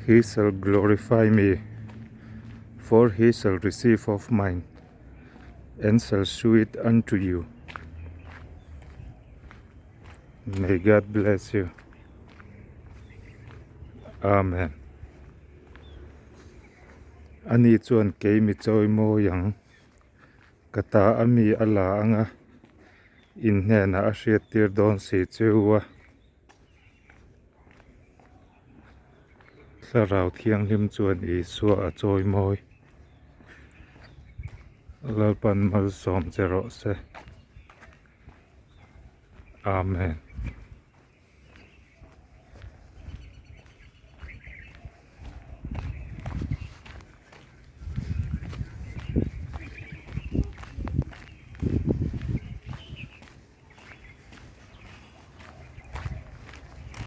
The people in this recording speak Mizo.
He shall glorify me, for he shall receive of mine, and shall shew it unto you. May God bless you. Amen. Ani chuan kei mi chawi mawi ang, ka ta a mi a la anga in hnenah a hriattir dawn si cheu a. Thlarau thianghlim chuan Isua a chawi mawi. Lalpan malsawm che rawh se. Amen.